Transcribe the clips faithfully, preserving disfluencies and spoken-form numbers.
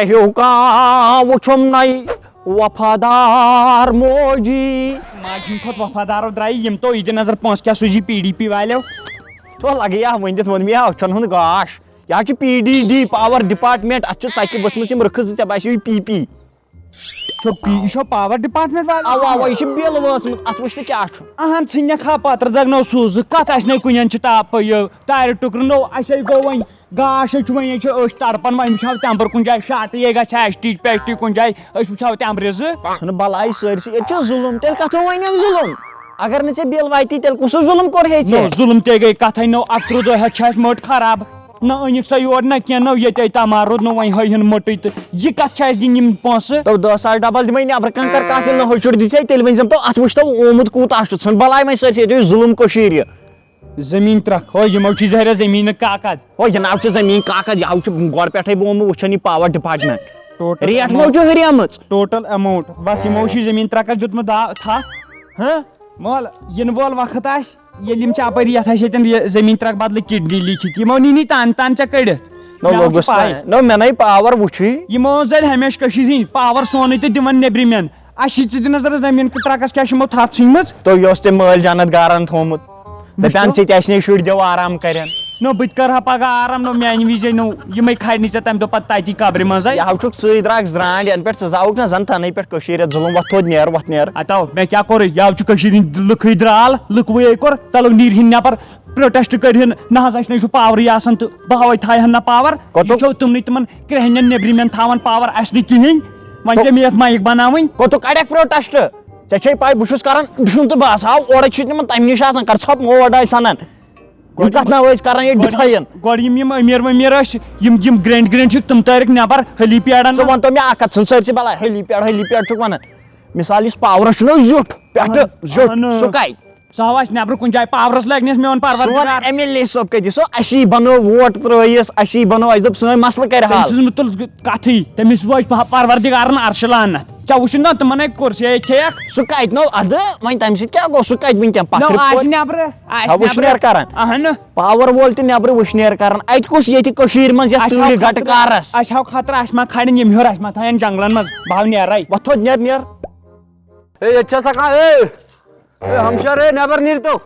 ہیوٗ کانٛہہ وُچھُم نَے وفادار موجی۔ ماجہِ ہٕنٛدِ کھۄتہٕ وفادارو درٛایہِ یِم تو عیٖدِ نظر پونٛسہٕ کیٛاہ سوٗزی پی ڈی پی والیو۔ تو لگے یا ؤنِتھ ووٚن مےٚ یہِ چھُنہٕ ہُنٛد گاش۔ یہِ حظ چھُ P D D power department, اَتھ چھِ ژَکہِ ؤژھمٕژ یِم رٕکھٕ زٕ، ژےٚ باسیو یہِ پی پی۔ چھو پی-، یہِ چھو پاور ڈپارٹمنٹ والا؟ اوا، اوا، یہِ چھِ بِل وٲژمٕژ، اَتھ وٕچھ تہٕ کیٛاہ چھُ۔ اہن ژھٕنکھا پترٕ دگ نو سوٗزٕ، کتھ آسہِ نے کُنٮ۪ن چھِ تاپہٕ یہِ ٹایرٕ ٹُکرٕ نو، اَسے گوٚو وۄنۍ گاش ہے چھُ وۄنۍ، یہِ چھِ أسۍ تڑپان، وۄنۍ وٕچھو تمبر کُنہِ جایہِ شاٹٕے ہے گژھِ ہا، اَسہِ ٹِچ پیسٹٕے کُنہِ جایہِ، أسۍ وٕچھو تمبرِ زٕ۔ ژھٕنہٕ بلاے سٲرسٕے، ییٚتہِ چھِ ظُلُم، تیٚلہِ کتھ وۄنۍ ظُلُم؟ اگر نہٕ ژےٚ بِل واتی، تیٚلہِ کُس ظُلُم کوٚر ہے نو، ژےٚ؟ ظُلُم تے گٔے کتھے، نو اکترٕہ دۄہ ہٮ۪تھ چھِ اَسہِ مٔٹ خراب۔ نہ أنِکھ سۄ یور نہ کینٛہہ، نہ ییٚتہِ تہِ تمار روٗد نہٕ وۄنۍ ہٲے ہن مٔٹٕے تہٕ یہِ کتھ چھِ اَسہِ دِنۍ یِم پونٛسہٕ؟ تو دہ ساس ڈبل دِمے نٮ۪برٕ کنہِ کر کانٛہہ تیٚلہِ نہ ہُشُر دِتھ ہے، تیٚلہِ ؤنۍ زٮ۪م تو اتھ وٕچھ تو آمُت کوٗتاہ چھُ، ژھٕن بلاے وۄنۍ سٲرسٕے، ییٚتہِ چھُ ظُلُم کٔشیٖرِ۔ زٔمیٖن ترٛکھ، ہو یِمو چھِ زہریا زٔمیٖنہٕ کاکد۔ ہو یہِ ناو چھُ زٔمیٖن کاکد، یہِ ہاو چھُ گۄڈٕ پٮ۪ٹھے بہٕ اومُت وٕچھان یہِ power department. Total rate amount. مو چھُ ہُریمٕژ۔ ٹوٹل اماؤنٹ، بس یِمو چھُ زٔمیٖن ترٛکس دیُتمُت دا تھا۔ ہاں؟ مول، یِنہٕ وول وقت آسہِ، ییٚلہِ یِم ژےٚ اپٲرۍ یتھ آسہِ ییٚتٮ۪ن یہِ زٔمیٖن ترٛکھ بدلہٕ کڈنی لیٖکھِتھ، یِمو نی نی تن تن ژےٚ کٔڑِتھ۔ نو مےٚ ہاو چھُ لوٚگُس پاے۔ نہ، نو مےٚ نے پاور وٕچھُے۔ یِمو زٔلۍ ہمیشہِ کٔشیٖرِ ہِنٛدۍ پاور سونُے تہٕ دِوان نیبرِمٮ۪ن۔ اَسہِ چھِ ژٕ دِ نظر زٔمیٖن ترٛکس کیٛاہ چھِ یِمو تھپھ ژھٕنمٕژ۔ تو یہِ اوس تٔمۍ مٲلۍ جانت گارن تھوٚومُت۔ وٕچھ دپان تو۔ ژےٚ تہِ آسہِ نے شُرۍ دِو آرام کرن۔ نو بہٕ تہِ کرٕ ہا پگاہ آرام، نو میانہِ وِزے نو یِمے کھالنی ژےٚ تمہِ دۄہ پتہٕ تتی قبرِ منٛزے۔ یہِ ہاو چھُکھ ژٕے درٛاکھ زرٛانٛڈ، ینہٕ پٮ۪ٹھ ژٕ زاوُکھ نہ زن تنٕے پٮ۪ٹھ کٔشیٖرِ ہٮ۪تھ ظُلُم، وۄتھ تھوٚد نیر، وۄتھ نیر۔ ہتو، مےٚ کیٛاہ کوٚرُے؟ یاو چھُ کٔشیٖرِ ہِنٛدۍ لُکھٕے درٛال، لُکوٕے کوٚر، تلو نیٖرۍ ہِن نٮ۪بر، پروٹیسٹ کٔرۍ ہِن، نہ حظ اَسہِ نَے چھُ پاورٕے آسان تہٕ بہٕ ہاوے تھایہِ ہن نہ پاور۔ کوٚتُک؟ یہِ چھو تِمنٕے تِمن کرٛہنٮ۪ن نیٚبرِمٮ۪ن تھاوان پاور، اَسہِ نہٕ کِہیٖنۍ، وۄنۍ کو-، چھےٚ مےٚ یَتھ مایِک بناوٕنۍ۔ کوٚتُک کڑٮ۪کھ پروٹیسٹ؟ ژےٚ چھے پاے بہٕ چھُس کران ڈُشُن تہٕ بس ہاو اورے چھِ تِمن تمہِ نِش آسان، کر ژھۄپ موڈ آسہِ سنان۔ یِم گۄڈٕ کتھ ناو ٲسۍ کران ییٚتہِ گۄڈٕ دِفاعین۔ گۄڈٕ یِم، یِم أمیٖر ؤمیٖر ٲسۍ، یِم، یِم گرٛنٛڈۍ گرٛنٛڈۍ چھِکھ، تِم تٲرِکھ نٮ۪بر ہیلی پیڈن ژٕ منٛز۔ وَن تو مےٚ اکھ کتھ، ژھٕن سٲرسٕے بلاے، ہیلی پیڈ، ہیلی پیڈ چھُکھ ونان۔ مثال یُس پاورس چھُنہ زیُٹھ پٮ۪ٹھٕ اہن، زیُٹھ، اہن۔ سُہ کتہِ؟ سُہ ہاو آسہِ نٮ۪برٕ کُنہِ جایہِ پاورس لگہِ نہٕ مےٚ ووٚن سون پروردگار۔ ایم ایل اے صٲب کتہِ؟ سُہ اسی بنوو ووٹ ترٲیِس، اسی بنوو، اَسہِ دوٚپ سٲنۍ مسلہٕ کرِ تٔمۍ حل۔ سٕنٛز مُتعلق کتھٕے، تٔمِس وٲج پہ-، پروردگارن عرشہِ لعنت۔ ژےٚ وُچھُتھ نا تِمن ہے کوٚر، ژےٚ ہے کھیٚیکھ۔ سُہ کتہِ نو ادٕ وۄنۍ تمہِ سۭتۍ کیٛاہ گوٚو؟ سُہ کتہِ وٕنکیٚن نو پتھرِ آسہِ پوٚت؟ نٮ۪برٕ، آسہِ ہا وٕشنیر نٮ۪برٕ۔ کران۔ اہنہٕ۔ پاور وول تہِ نٮ۪برٕ وٕشنیر کران۔ اتہِ کُس ییٚتہِ کٔشیٖرِ منٛز یتھ اَسہِ ہاو تۭرِ گٹہٕ خطرٕ، کارس؟ اَسہِ ہاو خطرٕ، اَسہِ ما کھالن یِم ہیوٚر، اَسہِ ما تھاون جنگلن منٛز، بہٕ ہاو نیرے۔ وۄتھ تھوٚد نیر، نیر۔ ہے، ییٚتہِ چھا سکان، ہے۔ ہے، ہمشیر، ہے، نٮ۪بر نیٖرۍ تو۔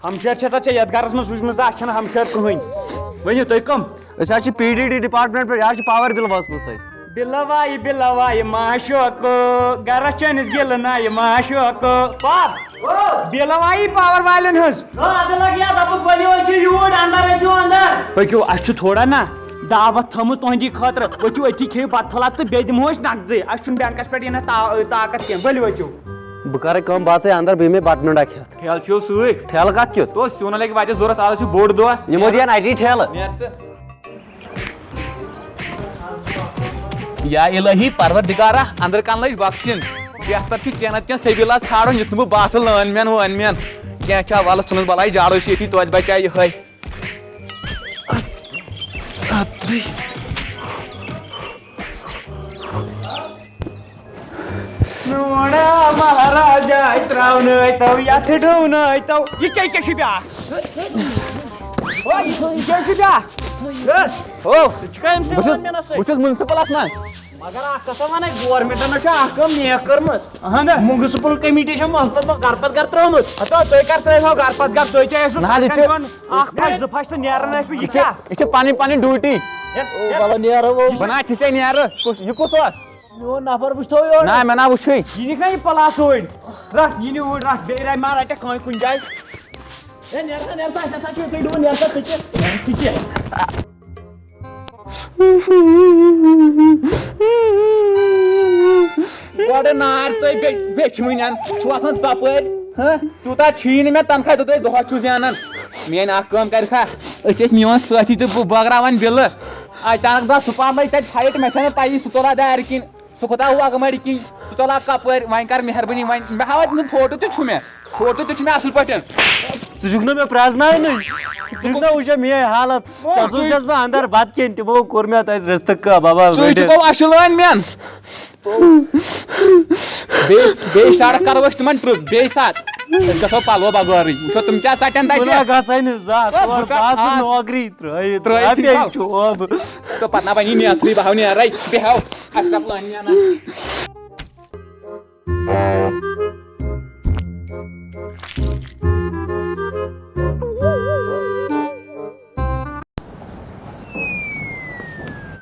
ہمشیر چھا تَتھ ژےٚ یَتھ گرس منٛز وٕچھمٕژ؟ اَسہِ چھَنہٕ ہمشیر کٕہٕنۍ۔ ؤنِو، تُہۍ کٕم؟ أسۍ حظ چھِ پی ڈی ڈی ڈپارٹمنٹ پٮ۪ٹھ، یہِ حظ چھِ پاور بِل وٲژمٕژ تۄہہِ۔ بِلہٕ وایہِ، بِلہٕ وایہِ، معشوقو، گرس چٲنِس گِلہٕ نایہِ، معشوقو۔ پاپ، بِلہٕ وایہِ پاور والٮ۪ن ہٕنٛز۔ نہ، ادٕ لگہِ یا دپُک ؤلِو أسۍ چھِ یوٗرۍ اندر، أسۍ چھِو اندر۔ پٔکِو، اَسہِ چھُ تھوڑا نا دعوت تھٲومٕژ تُہنٛدی خٲطرٕ۔ ؤتھِو أتھی کھیٚیِو بتہٕ پھوٚلہ تہٕ بیٚیہِ دِمو أسۍ نقدٕے۔ اَسہِ چھُنہٕ بینکس پٮ۪ٹھ یِنس تا-، طاقت کینٛہہ۔ ؤلِو أژِو۔ بہٕ کرے کٲم، بہٕ اژے اندر، بہٕ یِمے بٹنہٕ ڈکھ ہٮ۪تھ۔ ٹھیلہٕ چھُو سۭتۍ؟ ٹھیلہٕ کتھ کیُتھ؟ تو سیُن لگہِ وتہِ ضروٗرت، از چھُ بوٚڑ دۄہ۔ یِمو دِیَن اتی ٹھیلہٕ۔ نیر ژٕ۔ یا الہی پروردگارا، اندر کن لٔج بخشن۔ بہتر چھُ کینٛہہ نتہٕ کینٛہہ سبیلا ژھانڈُن، یُتھ نہٕ بہٕ باسہٕ لٲن مین وٲن مین۔ کینٛہہ چھا، ولہٕ ژھٕنُس بلاے، جاڑو چھُ ییٚتی، توتہِ بچایہِ یِہوٚے۔ میون مہاراجا تراونٲے تو یتھ ڈونٲے تو۔ یہِ کیٛاہ، یہِ کیٛاہ چھُ بیٛاکھ؟ اوے، یہِ کیٛاہ چھُ بیٛاکھ؟ ہو، ژٕ چھُکھا أمۍ سٕے بہٕ چھُس، وَنان مےٚ نہ سۭتۍ؟ بہٕ چھُس منسپلس منٛز۔ مگر اکھ کتھا ونے، گورمنٹن چھِ اکھ کٲم نیک کٔرمٕژ۔ اہن۔ منسپل کمیٹی چھےٚ محبت منٛز گرٕ پتہٕ گرٕ ترٲومٕژ۔ ہتو، تُہۍ کر ترٲیِو گرٕ پتہٕ گرٕ؟ تُہۍ تہِ ٲسِو نہ، یہِ چھِ، اکھ پھش زٕ پھش تہٕ نیران ٲسۍ وۄنۍ، یہِ کیٛاہ؟ یہِ چھِ پنٕنۍ پنٕنۍ ڈیوٹی۔ ہے، ہے، بلو نیرو وۄنۍ۔ بہٕ نہ چھِ ژےٚ نیرٕ۔ کُس، یہِ کُس اوس؟ میون نفر وٕچھتو یورٕ۔ نہ، مےٚ نہ وٕچھُے۔ یہِ نِکھ نہ یہِ پلاس اوٗرۍ۔ رٹھ، یہِ نِو اوٗرۍ، رٹھ، بیٚیہِ رٹہِ ما رٹکھ کٲنٛسہِ کُنہِ جایہِ۔ ہے، نیر سا، نیر سا، اَسہِ ہسا چھُ یِتھُے ڈوٗن، نیر سا ژٕ تہِ۔ ژٕ تہِ۔ گۄڈٕ نار تہٕ بیٚیہِ، بیٚیہِ چھِ وٕنہِ اَن-، چھُ وۄتھان ژۄپٲرۍ۔ ہہ؟ تیوٗتاہ چھی نہٕ مےٚ تنخواہ، تیوٗتاہ دۄہس چھُس زینان۔ میٲنۍ اکھ کٲم کرِ کھا، أسۍ ٲسۍ میون سٲتھی تہٕ بہٕ بٲگراوان بِلہٕ۔ اچانک درٛاو سُہ پانہٕ لٔج تتہِ فایٹ، مےٚ چھنہٕ پَیی سُہ ژوٚلا دارِ کِنۍ، سُہ کوٗتاہ وۄگہٕ مَرِ کِنۍ، سُہ ژوٚلا کپٲرۍ۔ وۄنۍ کر مہربٲنی، وۄنۍ مےٚ ہاو اَتہِ نہٕ فوٹو تہِ چھُ مےٚ، فوٹو تہِ چھُ مےٚ اصل پٲٹھۍ۔ ژٕ چھُکھ نہٕ مےٚ پرٛزناونٕے، ژٕ چھُکھ نہ وٕچھان میٲنۍ حالت۔ تَس اوسُس بہٕ اندر بتہٕ کھیٚنۍ، تِمو کوٚر مےٚ تتہِ رِستہٕ کباب ژٕ رٔٹِتھ۔ چھُکھ اصل وۄنۍ مین۔ بیٚیہِ، بیٚیہِ ساتہٕ کرو أسۍ تِمن ٹرٛپ، بیٚیہِ ساتہٕ۔ أسۍ گژھو پلو بغٲرٕے۔ وٕچھو تِم کیٛاہ ژٹن تَتہِ۔ بہٕ نہ گژھے نہٕ زانٛہہ تہٕ تور، بہٕ ژٕ آس آس۔ نوکری ترٛٲیِتھ۔ ترٛٲیِتھ ژھٕنۍ رۄپیہِ پلو۔ چھُ اوبہٕ۔ تہٕ پتہٕ نہ بنی نیتھٕے، بہٕ ہاو نیرے، بیٚہو۔ اَسہِ کَتھ لٲنہِ نیران؟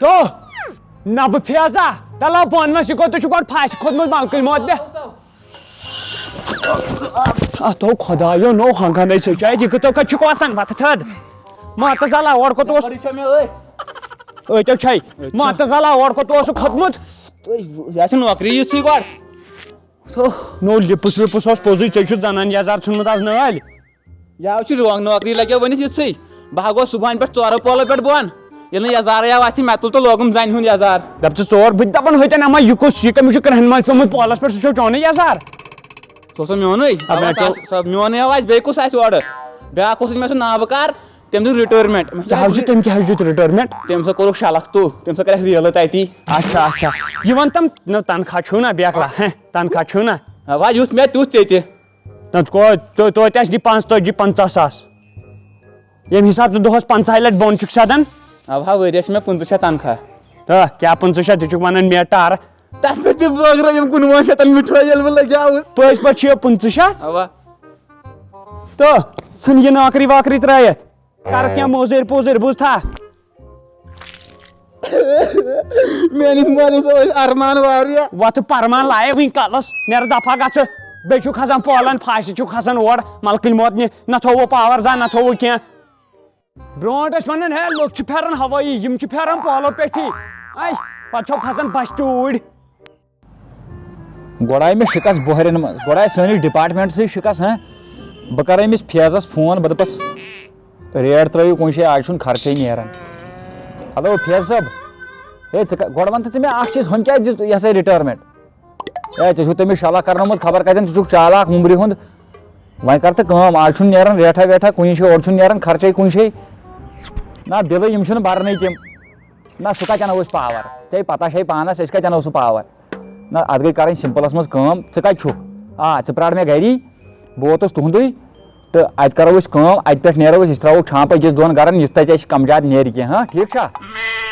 تو نہ بہٕ فیضا، تَلہ بۄن مےٚ سۭتۍ کوٚت، تُہۍ چھِو گۄڈٕ پھاسہِ کھوٚتمُت ملکٕلۍ موت دِ۔ اَتھ تو خۄدایو نو ہنٛگا مےٚ ژےٚ چاہے یہِ کتو کتہِ چھُکھ وَسان وَتہٕ تھَد؟ ماتہٕ زَلا اورٕ کوٚت اوس؟ یہِ چھےٚ مےٚ أتھۍ۔ أتۍ چھے۔ أتۍ چھا؟ ماتہٕ زَلا اورٕ کوٚت اوسُکھ کھوٚتمُت؟ تُہۍ، یہِ آسہِ نوکری یِژھٕے گۄڈٕ۔ تھو۔ نو لِپٕس وِپٕس اوس پوٚزُے، ژےٚ چھُتھ زنان یزار ژھُنمُت آز نٲلۍ۔ یاو چھُ رونٛگ، نوکری لگیو ؤنِتھ یِژھٕے۔ بہٕ ہا گوس صُبحن پٮ۪ٹھ ژورو پولو پٮ۪ٹھ بۄن۔ ییٚلہِ نہٕ یزارٕے آو اَتھِ، مےٚ تُل تہٕ لوگُم زنہِ ہُنٛد یزار۔ دَپ ژٕ ژور، بہٕ تہِ دَپان ہوٚتٮ۪ن اما یہِ کُس، یہِ کٔمِس چھُ کرٛہنہِ منٛز پیوٚمُت پولس پٮ۪ٹھ، سُہ چھُ چونُے یزار۔ سُہ اوسا میونُے؟ آ، اَوا مےٚ سُہ کیٛاہ اوس، سُہ میونُے آو اَسہِ، بیٚیہِ کُس آسہِ اورٕ؟ بیٛاکھ اوسُس مےٚ سُہ نابہٕ کار، تٔمۍ دیُت رِٹٲرمٮ۪نٛٹ۔ مےٚ کیٛاہ حظ چھُ، تٔمۍ کیٛاہ حظ دیُت رِٹٲرمٮ۪نٛٹ؟ تٔمۍ سا کوٚرُکھ شلکھ تو، تٔمۍ سا کَرٮ۪کھ ریلہٕ تَتی۔ اچھا، اچھا۔ یہِ وَن تَم، نہ، تنخواہ چھُو نہ بیکلا، ہیں، تنخواہ چھُو نہ؟ اَوا، یُتھ مےٚ تیُتھ ژےٚ تہِ۔ نہ، تو-، تو-، توتہِ آسہِ دِ پانٛژتٲجی، پنٛژاہ ساس۔ ییٚمہِ حساب ژٕ دۄہس پنٛژاہہِ لٹہِ بۄن چھُکھ سٮ۪دان۔ اَوا، ؤریَس چھِ مےٚ پٕنٛژٕہ شیٚتھ تنخواہ۔ تہٕ کیٛاہ پٕنٛژٕہ شیٚتھ؟ ژٕ چھُکھ وَنان مےٚ ٹارٕ۔ تَتھ پٮ۪ٹھ تہِ بٲگرٲیِم کُنوُہَن شیٚتَن مِٹھٲے ییٚلہِ بہٕ لَگیٛاوُس۔ پٔزۍ پٲٹھۍ چھِ یہِ پٕنٛژٕہ شیٚتھ؟ اَوا۔ تہٕ ژھٕن یہِ نوکری ووکری ترٛٲیِتھ۔ کر کینٛہہ موزٲرۍ پوزٲرۍ، بوٗزتھا؟ میٲنِس مٲلِس ٲسۍ ارمان واریاہ۔ وۄتھٕ پرمان لایق وٕنۍ کلس، نیرٕ دفعہ گژھٕ۔ بیٚیہِ چھُ کھسان پولن، پھاسہِ چھُ کھسان اورٕ، ملکٕنۍ موت نہِ، نہ تھوو پاور زانٛہہ، نہ تھوو کینٛہہ۔ برونٛٹھ ٲسۍ ونان، ہے، لُکھ چھِ پھیران ہوٲیی، یِم چھِ پھیران پولو پیٹھی۔ اے، پتہٕ چھو کھسان بستہِ اوٗرۍ۔ گۄڈٕ آیہِ مےٚ شِکَس بۄہرٮ۪ن منٛز، گۄڈٕ آیہِ سٲنِس ڈپارٹمنٹسٕے شِکَس، ہاں۔ بہٕ کَرٕ أمِس فیضَس فون، بہٕ دَپَس، ریٹ ترٛٲیِو کُنہِ جایہِ، آز چھُنہٕ خرچے نیران۔ ہیلو، فیض صٲب، ہے، ژٕ کَ-، گۄڈٕ وَن تہٕ ژٕ مےٚ اَکھ چیٖز، ہُم کیٛازِ دیُت یہِ ہسا رِٹایَرمٮ۪نٛٹ؟ ہے، ژےٚ چھُکھ تٔمِس شَلَکھ کَرنومُت خبر کَتٮ۪ن، ژٕ چھُکھ چالاک وُمبرِ ہُنٛد۔ وۄنۍ کَر تہٕ کٲم، آز چھُنہٕ نیران ریٹھا ویٹھا کُنہِ جایہِ، اورٕ چھُنہٕ نیران خرچے کُنہِ جایہِ۔ نہ، بِلٕے یِم چھِنہٕ بَرنٕے تِم۔ نہ، سُہ کَتہِ اَنو أسۍ پاوَر؟ ژےٚ پَتہ چھے پانَس، أسۍ کَتہِ اَنو سُہ پاوَر؟ نہ، اَتھ گٔے کَرٕنۍ سِمپٕلَس منٛز کٲم۔ ژٕ کَتہِ چھُکھ؟ آ، ژٕ پرٛار مےٚ گَری، بہٕ ووتُس تُہُنٛدُے، تہٕ اَتہِ کَرو أسۍ کٲم، اَتہِ پٮ۪ٹھ نیرو أسۍ، أسۍ ترٛاوو چھانٛپہٕ أکِس دۄن گَرَن، یُتھ تَتہِ اَسہِ کَم زیادٕ نیرِ کینٛہہ، ہاں، ٹھیٖک چھا؟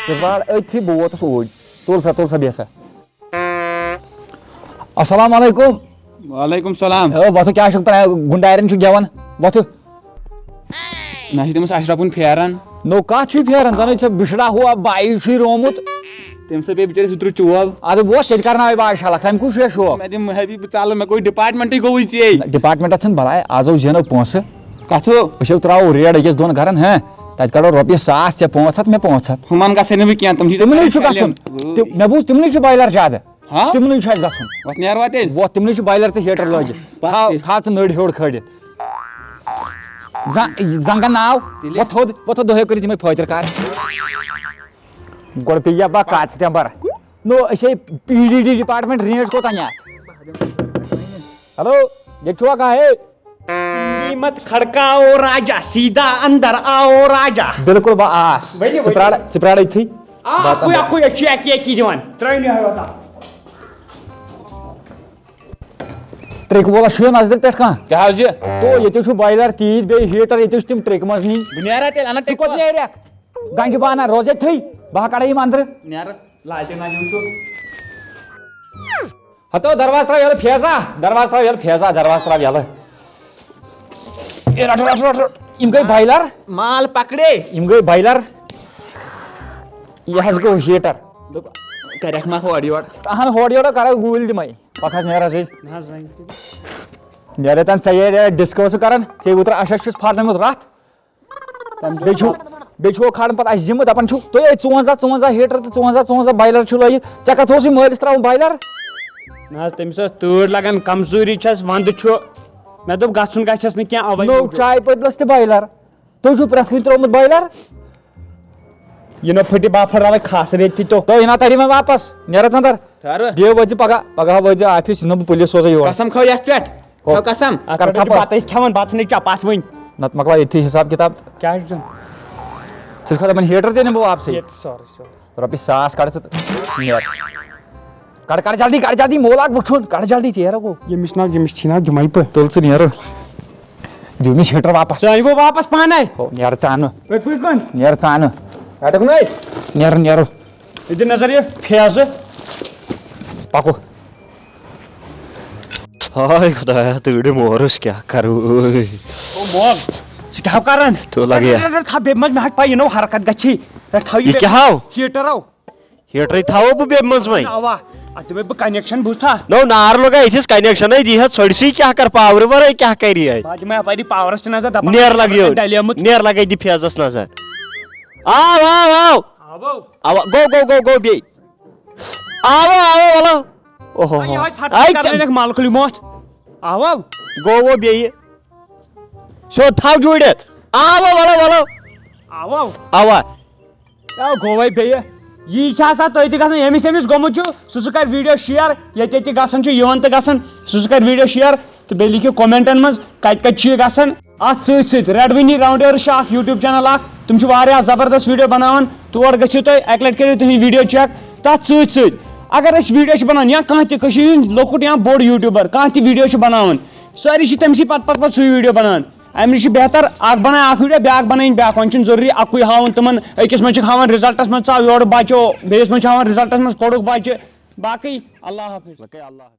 ژٕ پرٛار أتھی، بہٕ ووتُس اوٗرۍ۔ تُل سا، تُل سا، بیٚہہ سا۔ السلام علیکم۔ وعلیکم السلام۔ ہے، وۄتھُو، کیٛاہ چھُکھ ترٛاوان؟ گُنڈارٮ۪ن چھُکھ گٮ۪وان؟ وۄتھُو۔ نہ چھِ تٔمِس اشرفُن پھیران۔ نو، کَتھ چھُے پھیران؟ زَنٕے ژےٚ بِشڑا ہوا بائی چھُے رومُت۔ تٔمِس ہا پیٚیہِ بِچٲرِس اوترٕ چوب۔ اَدٕ ووت، تیٚلہِ کَرناوَے بہٕ آز شلکھ۔ تَمہِ کُس چھُ اَسہِ شوق؟ مےٚ دِ مٔہۍ ہیبی بہٕ ژَلہٕ، مےٚ گوٚو ڈپارٹمنٹٕے گوٚوٕے ژے۔ نہ، ڈپارٹمنٹَس چھَنہٕ بَلاے، آز ٲسۍ زینو پونٛسہٕ۔ کَتھٕ؟ أسۍ ہیو ترٛاوو ریڈ أکِس دۄن گَرَن، ہہ؟ تَتہِ کَڑو رۄپیہِ ساس، ژےٚ پانٛژھ ہَتھ، مےٚ پانٛژھ ہَتھ۔ ہُمَن گژھِ نہٕ وۄنۍ کینٛہہ، تِم چھِ تِمنٕے چھُ گژھُن۔ تِم، مےٚ بوٗز تِمنٕے چھُ بایلَر زیادٕ۔ ہاں؟ تِمنٕے چھُ اَسہِ گژھُن۔ وۄتھ نیروا تیٚلہِ؟ وۄتھ، تِمنٕے چھُ بایلَر تہٕ ہیٹر لٲگِتھ۔ بَس تھاو، تیٚلہِ۔ تھاو ژٕ نٔرۍ ہیوٚر کھٲلِتھ۔ زَ-، زنٛگَن ناو۔ تیٚلہِ؟ وۄتھ تھوٚد، وۄتھ تھوٚد، دۄہَے کٔرِتھ یِمَے فٲطر کار۔ گۄڈٕ پیٚیہِ یا بَکار ژٕ تَمہِ بَرٕ۔ نو، أسۍ ہے P D D department, range کوتاہ نِیَتھ؟ ہیلو، ییٚتہِ چھُوا کانٛہہ؟ ہے؟ قیمت کھڑکاؤ راجا، سیدھا اندر آؤ راجا۔ بِلکُل، بہٕ آس۔ ؤلِو، ژٕ ؤلِو۔ پرٛار، ژٕ پرٛار أتھی۔ آ، بہٕ اَژٕ اَکُے، اندر۔ اَکُے، أسۍ چھِ اَکی، اَکی دِوان۔ ترٛٲیِو یِہوٚے یوٚتام۔ ٹرٛک وولَس چھُ نظرِ پٮ۪ٹھ کانٛہہ؟ کیٛاہ حظ یہِ؟ تو ییٚتہِ چھُ بایلَر تیٖتۍ، بیٚیہِ ہیٖٹَر، ییٚتہِ چھِ تِم ٹرٛک منٛز نِنۍ۔ بہٕ نیرا تیٚلہِ اَنَن ژٕ ٹرٛک کوٚت وول۔ نیرَکھ؟ گنجہِ بانہ روز ییٚتھٕے، بہٕ ہا کڑے یِم اندرٕ۔ نیرٕ، لالٹین اَنہِ وٕچھو۔ ہتو، دروازٕ تراو یَلہٕ فیضا، دروازٕ تراو یَلہٕ فیضا، دروازٕ تراو یَلہٕ۔ اے، رٹ، رٹ، رٹ، رٹ۔ یِم گٔے بایلر۔ مال پکڑے۔ یِم گٔے بایلر۔ یہِ حظ گوٚو ہیٖٹر۔ دوٚپ، کَرٮ۪کھ ما ہورٕ یورٕ؟ اہن، ہورٕ یورٕ کرو گوٗلۍ تِمے۔ پکھ حظ، نیر حظ یہِ۔ نہ حظ، وۄنۍ تہِ۔ نیرے تن ژےٚ یہِ ڈسکو سُہ کران، ژےٚ اوترٕ اَشَس چھُس پھاٹنٲومٕژ رتھ۔ تَمہِ بیٚیہِ چھُو، بیٚیہِ چھُو کھالان پَتہٕ اَسہِ ذِمہٕ، دَپان چھُو، تُہۍ ہے ژُوَنزاہ، ژُوَنزاہ ہیٖٹر تہٕ ژُوَنزاہ، ژُوَنزاہ بایلَر چھُو لٲگِتھ، ژےٚ کَتھ اوسُے مٲلِس ترٛاوُن بایلَر؟ نہ حظ، تٔمِس ٲس تۭر لَگان، کمزوٗری چھَس، وَندٕ چھُ، مےٚ دوٚپ گژھُن گژھٮ۪س نہٕ کینٛہہ، اَوَے نوٚو موٗجوٗب۔ چاے پٔتلَس تہِ بایلَر، تُہۍ چھُو پرٛٮ۪تھ کُنہِ ترٛوومُت بایلَر؟ یہِ نہٕ پھٕٹہِ بافر رَلے کھاسہٕ ریٚتۍ تہِ تو۔ تُہۍ یِنا تَری وۄنۍ واپَس، نیرَ ژٕ اَندَر۔ ٹھہرٕ۔ بیٚیہِ وٲتۍ زِ پگاہ، پگاہ وٲتۍ زِ آفِس، یِنہٕ بہٕ پُلیٖس سوزَے یور۔ قسم کھٲو یَتھ پٮ۪ٹھ۔ ہو۔ کھٲو قسم۔ اَتھ کر پٮ۪ٹھ چھِ ژھپہٕ۔ بَتہٕ أسۍ کھٮ۪وان، بَتہٕ چھِنہٕ چَپاتھ وٕنۍ۔ نَتہٕ مۄکلاو ییٚتھی حِساب کِتاب۔ کیٛاہ چھُ؟ ژٕ چھُکھا دَپان ہیٖٹر تہِ نِمہٕ بہٕ واپسٕے؟ ییٚتہِ سورُے، سورُے۔ رۄپیہِ ساس کَڑ ژٕ تہٕ نیر۔ کڑ، کڑ جلدی، کڑ جلدی، مول اکھ وٕچھُن، کڑ جلدی ژیر گوٚو۔ ییٚمِس نہ، ییٚمِس چھی نہ دِمے بہٕ۔ تُل ژٕ نیر۔ دِیِو مےٚ ہیٖٹر واپس۔ ژٕ أنۍ وٕ واپس پانے۔ ہو، نیر ژٕ اَنہٕ۔ پٔتۍ پٔتۍ کُن۔ نیر ژٕ اَنہٕ۔ اَتٮ۪تھ نَے۔ نیر، نیر۔ یہِ دِ نظر یہِ فیضہٕ۔ پکو۔ ہاے خدایا، تۭرِ مورس کیٛاہ کرو؟ او مول، ژٕ کیٛاہ ہو کران؟ تو لگیا۔ رٹ، رٹ، رٹ، تھاو بیٚیہِ منٛز، مےٚ ہا چھِ پَے، یہِ نو حرکت گژھی۔ رٹ، تھاو یہِ یہِ بیٚیہِ کیٛاہ ہاو؟ ہیٖٹر ہاو۔ ہیٹرٕے تھاوو بہٕ بیٚمہِ منٛز وۄنۍ۔ اوا، اتھ دِمے بہٕ کنیکشن، بوٗزتھا؟ نو، نار لگا یتھس کنیکشن، دی ہا ژھۄڑسٕے، کیٛاہ کر پاورٕ ورٲے کیٛاہ کری اتہِ؟ بہٕ دِمے اپٲری پاورس تہِ نظر، دپان نیر لگیو، ڈلیمُت۔ نیر لگے دی فیضس نظر۔ آو، آو، آو۔ آوو۔ آو، گو، گو، گو، گو، بیٚیہِ۔ آو، آو، ولو۔ اوہو۔ یہے ژھٹھ آے کرنٲوِکھ ملکُل موت۔ آوو۔ گو، گو، بیٚیہِ۔ سیوٚد تھاو جوٗڑِتھ۔ آو، ولو، ولو۔ آوو۔ آوا۔ او گوٚوے بیٚیہِ۔ یی چھِ آسان تُہۍ تہِ گژھان، ییٚمِس ییٚمِس گوٚمُت چھُ، سُہ سُہ کَرِ video share، ییٚتہِ ییٚتہِ گژھان چھُ، یِوان تہٕ گژھان، سُہ سُہ کَرِ video share تہٕ بیٚیہِ لیکھِو commentن منٛز کَتہِ کَتہِ چھُ یہِ گژھان۔ اَتھ سۭتۍ سۭتۍ Red Winnie Rounders چھُ اَکھ YouTube channel اَکھ، تِم چھِ واریاہ زبردست video بَناوان، تور گٔژھِو تُہۍ، اَکہِ لَٹہِ کٔرِو تُہٕنٛدۍ video check۔ تَتھ سۭتۍ سۭتۍ اگر أسۍ video چھِ بَناوان یا کانٛہہ تہِ کٔشیٖرِ ہُنٛد لۄکُٹ یا بوٚڑ YouTuber کانٛہہ تہِ video چھُ بَناوان، سٲری چھِ تٔمسٕے پَتہٕ پَتہٕ پَتہٕ سُے video بَناوان۔ اَمہِ نِش چھِ بہتر اَکھ بَناے اَکھ video، بیٛاکھ بَنٲیِن بیٛاکھ۔ وۄنۍ چھُنہٕ ضروٗری اَکُے ہاوُن تِمَن، أکِس منٛز چھِکھ ہاوان resultس منٛز ژاو یورٕ بَچو، بیٚیِس منٛز چھِ ہاوان resultس منٛز کوٚڑُکھ بَچہِ۔ باقٕے اللہ حافظ۔ لَگے اللہ حافظ۔